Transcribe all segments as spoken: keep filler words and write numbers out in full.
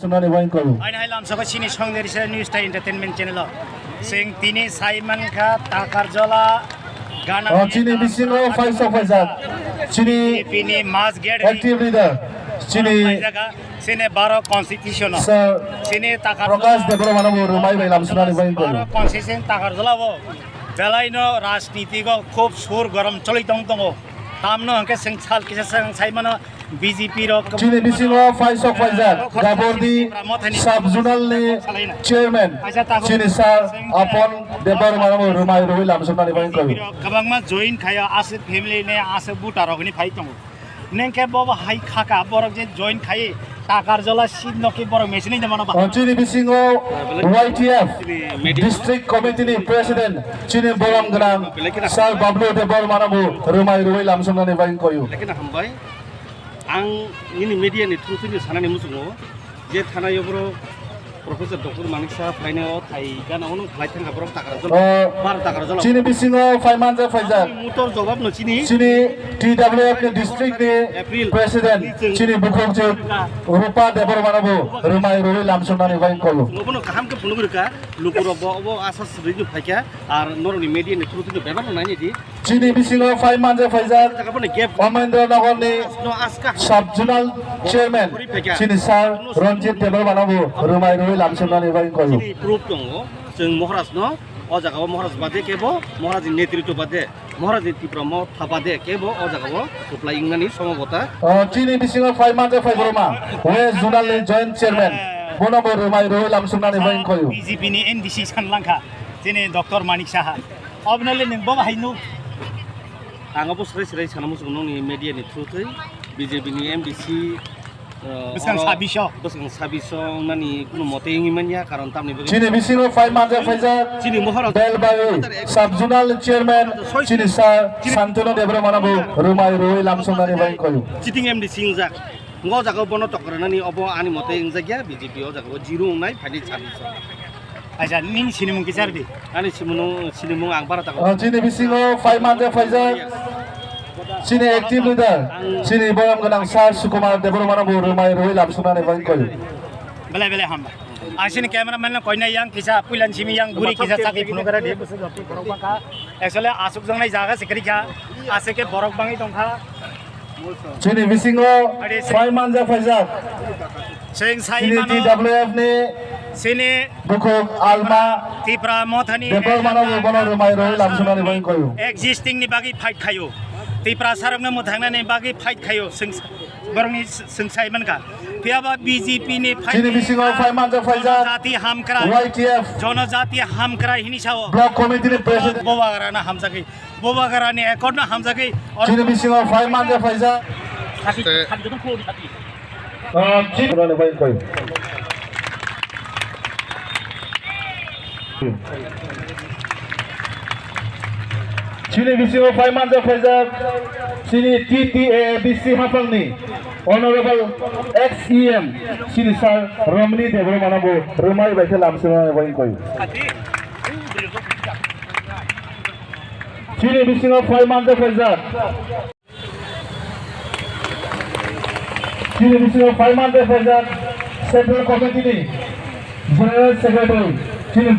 Sunani wainkol. Aini hai lamsoko chini Songderisa News tai Entertainment channel o. Sing tini sai mankha Takarjola gana. O chini bisingo faisok faijak. Chini bini mas gate active leader. Chini sini baro constitution o. Sir, chini Takar Prakash Debbarma no bo rumai bai lamsunani wainkol. Baro constitution Takarjola o. Belai no rajniti go khub sur gorom choli tong tongo. Tamno hwnkhe sing sal kisa sing sai mano. B J P rok chini bisingo faisok faijak Gabordi sub zonal ni chairman chini sir Apon Debbarma no bo rumai rwi lamsoknani bagwi koi. Kwbangma join khayo aswk family ni aswk buta rok ni phai tongo. Nengkhe bobo hai khaka borok je join khai Takarjola seat no khe borok machine ni mano ba. O chini bisingo Y T F district committee ni president chini borom gwnang sir Bablu Debbarma no bo rumai rwi lamsoknani bagwi koyo. Lekha hambai. Ang nini media ni through tini sanani muchungo je thana yo borok Professor Doctor Manik Saha phainai o thai gana ono khlai thangkha borok Takarjala. O, bar Takarjala. Chini bisingo phai manja phaijak. Mutor jawab no chini. Chini T W F ni district ni April president chini bukhuk je Rupa Debbarma no bo rumai rwi lamsoknani bai kolo. Ngobono kaham khe phunuk rwkha lukurok bo obo asa srwngwi phaikha ar norokni media ni through tini bebak no naini di. Chini bisingo phai manja phaijak Omendra Nagar ni sub zonal chairman chini sir Ranjit Debbarma no bo rumai rwi lamsoknani bagwi koyo. Chini proof tongo, chwng Maharaj no o jaga o Maharaj bade kebo Maharaj ni netritw bade Maharaj ni Tipra Motha bade kebo o jaga o kwplai wngnani somo bota. O chini bisingo phai manja phai boroma West zonal ni joint chairman bono bo rumai rwi lamsoknani bagwi koyo. B J P ni M D C san langkha chini Doctor Manik Saha. Obwnali nwng bo hai nuk. Ang abo srai srai sana muchung nokni media ni through twi B J P ni M D C, uh, bwskang oro sabbish o. Bwskang sabbish o wngnani kuno mote wngwi manya, karon tamni bagwi chini bisingo phai manja phaijak chini mohor Belbari sub zonal chairman chini sir Santanu Debbarma no bo rumai rwi lamsoknani bagwi koyo. Cheating M D C wngjak. Ngo jaga bono tokranani obo ani mote wngjakya B J P o jaga o zero wngnai phaini sabbish o. Acha, nini sinimung kisa rwdi. Ani sinimung, sinimung ang bara tako. O, chini bisingo phai manja phaijak. Chini active leader, chini borom gwnang sir Sukumar Debbarma no bo rumai rwi lamsoknani bagwi koyo. Belai belai hamba. Ang chini cameraman no koina yang kisa puilan simi yang guri kisa chakli phunukara di. Actually asuk jongnai jaga se kwrwi kha. Aswk khe borok bangwi tongkha. Chini bisingo phai manja phaijak. Chwng sai chini mano T W F ni chini bukhuk Alma Tipra Mothani Debbarma no bo bono rumai rwi lamsoknani bagwi koyo. Existing ni bagwi fight khayo. Tipra sarokno mwthangnani bagwi fight khayo. Chwng borokni chwng sai mankha. Phiya ba B J P ni fight chini bisingo phai manja phaijak. Jonojati hamkrai. Y T F. Jonojati hamkrai hini sao. Block committee ni president. Bobagrana hamjagwi. Bobagrani accord no hamjagwi. Chini bisingo phai manja phaijak. Ah, chini bai koi. Chini bisingo phai manja phaijak. Chini T T A A D C hapangni Honorable ex E M chini sir Romini Debbarma no bo rumai bai khe lamsoknani bai koi. Chini bisingo phai manja phaijak. Chini bisingo phai manja phaijak Central Committee ni General Secretary. Chini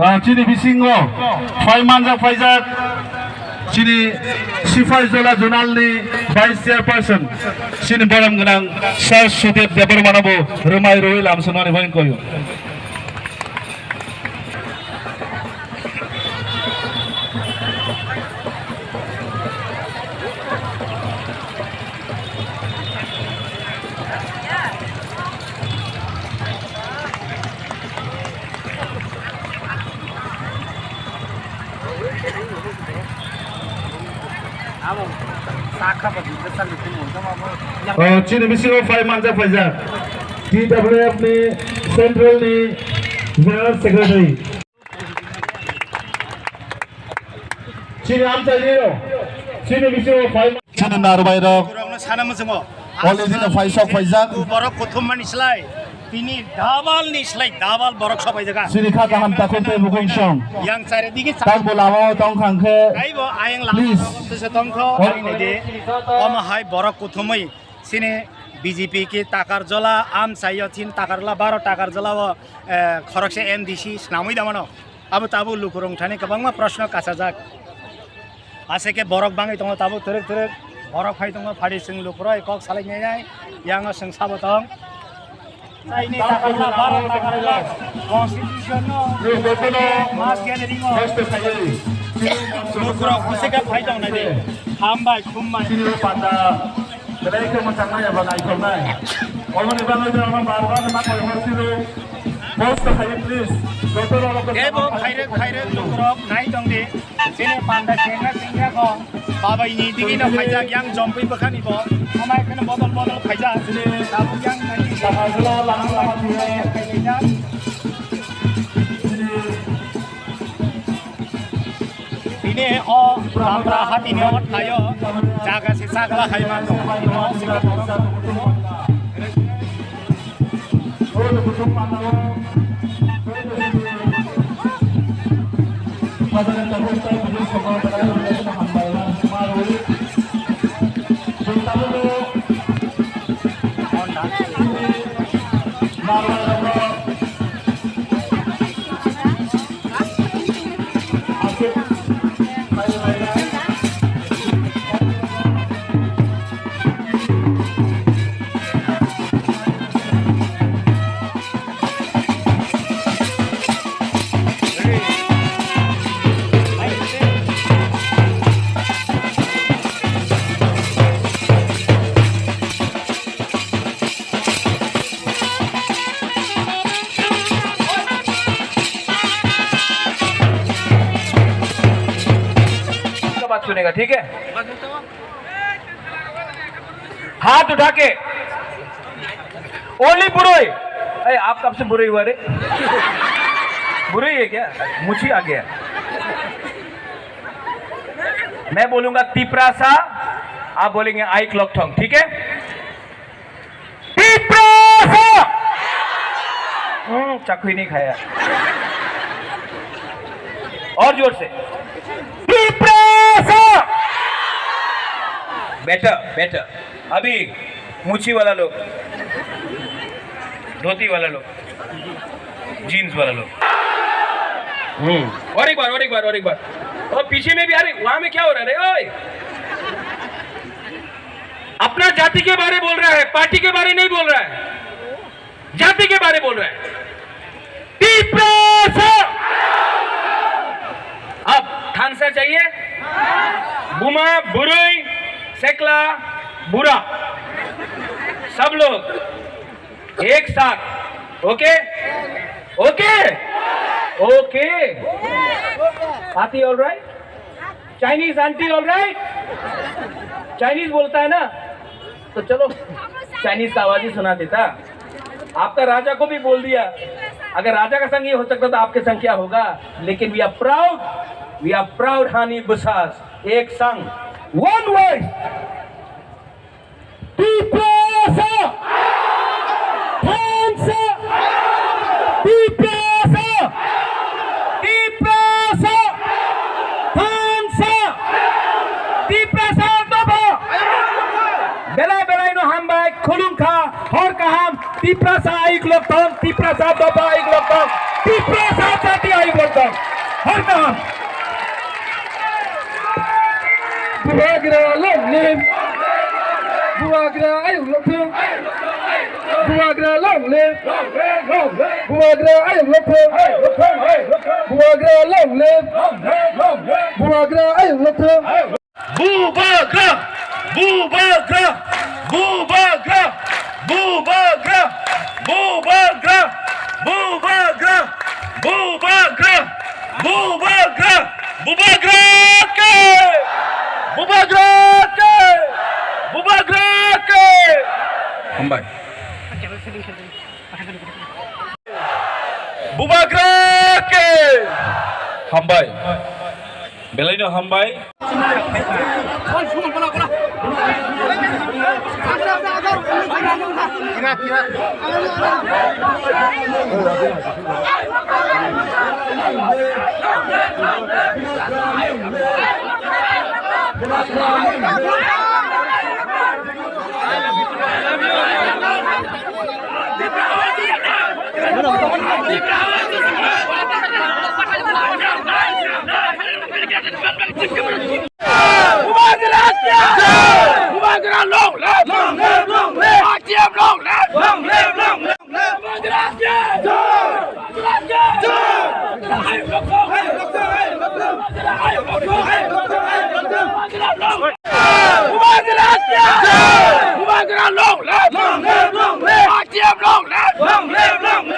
Ah, chini bisingo phai manja phaijak chini Sipaijola Zonal ni Vice Chairperson chini borom gwnang Sir Sudip Debbarma no bo rumai rwi lamsoknani bai koyo. Oh, chini bisingo phai manja phaijak T W F ni Central ni General Secretary. Chini amchaini rok, chini bisingo phai chini narbai rok. Borokno sana muchungo. Already no phai sok phaijak. Borok kuthum mani slai. Tini double ni slai double borok sobai jaga. Sini kha kaham takhuk tei bukung song. Yang chari digi tak bo lama o tong khang khe. Aibo ayang lama please. Tese tong kho. Hor- Ai nai de. Omo hai borok kuthumui sini B J P ki takar jola am sayo chin takar la baro takar jola o, eh, khorokse M D C snamui damano. Abo tabuk lukurok thani kwbangma proshno kasajak. Aswk khe borok bangwi tongo tabuk twrwk twrwk. Borok phai tongo phari chwng lukurok kok salai nai nai. Yango chwng sabo tong. Chaini takar la, baro takar la. Constitution no. Mas gathering o. Lukurok bwswk khe phai tong nai de. Hambai, khumbai. Belai khe mwchang nai eba naithok nai. Oboni bagwi no ano bar bar ma koi hor siro. Post khayo please. Joto rok khe bo khairok khairok lukurok nai tong di. Chini panda chengna chengya ko. Babai ni digi no khaijak yang jompui bwkhani bo. Amai kheno bodol bodol khaijak. Tabuk yang nai. Sahajla lama lama khaijak. Tini o Tamra hatini o thaio jaga se chakla hai man tong. का बात सुनेगा, ठीक है? हाथ उठा के। Only बुरई। अरे, आप कब से बुरई हुआ रे? बुरई है क्या? मुछी आ गया। मैं बोलूंगा तिपरासा, आप बोलेंगे आइक लॉकथोंग, ठीक है? तिपरासा। हम्म, चाकू ही नहीं खाया। और जोर से। तिपरासा। Better, better। अभी मूछी वाला लोग, धोती वाला लोग, जींस वाला लोग। हम्म। और एक बार, और एक बार, और एक बार। और पीछे में भी, अरे, वहां में क्या हो रहा है रे? ओए! अपना जाति के बारे बोल रहा है, पार्टी के बारे नहीं बोल रहा है, जाति के बारे बोल रहा है। तिपरासा। अब थानसा चाहिए? बुमा, बुरुई, सेकला, बुरा, सब लोग एक साथ। ओके? ओके? ओके? आती all right? Chinese aunty all right? Chinese बोलता है ना? तो चलो, चाइनीज का आवाज ही सुना देता। आपका राजा को भी बोल दिया। अगर राजा का संग ये हो सकता तो आपके संग क्या होगा? लेकिन we are proud, we are proud, हानी बसास, एक संग, one voice। तिपरासा! थानसा! तिपरासा! तिपरासा! थानसा! तिपरासा दफा! Belai belai no hambai, khulumkha, hor kaham, Tiprasa ayuk lokthong, Tiprasa dopha ayuk lokthong, Tiprasa jati ayuk lokthong. Hor kaham. Bubagra long live. Bubagra ayuk lokthong. Bubagra long live. Bubagra ayuk lokthong. Bubagra long live. Bubagra ayuk lokthong. Bubagra! Bubagra! Bubagra! Bubagra! Bubagra! Bubagra! Bubagra! Bubagra ke! Bubagra ke! Bubagra ke! Hambai. Bubagra ke! Hambai. Belai no hambai.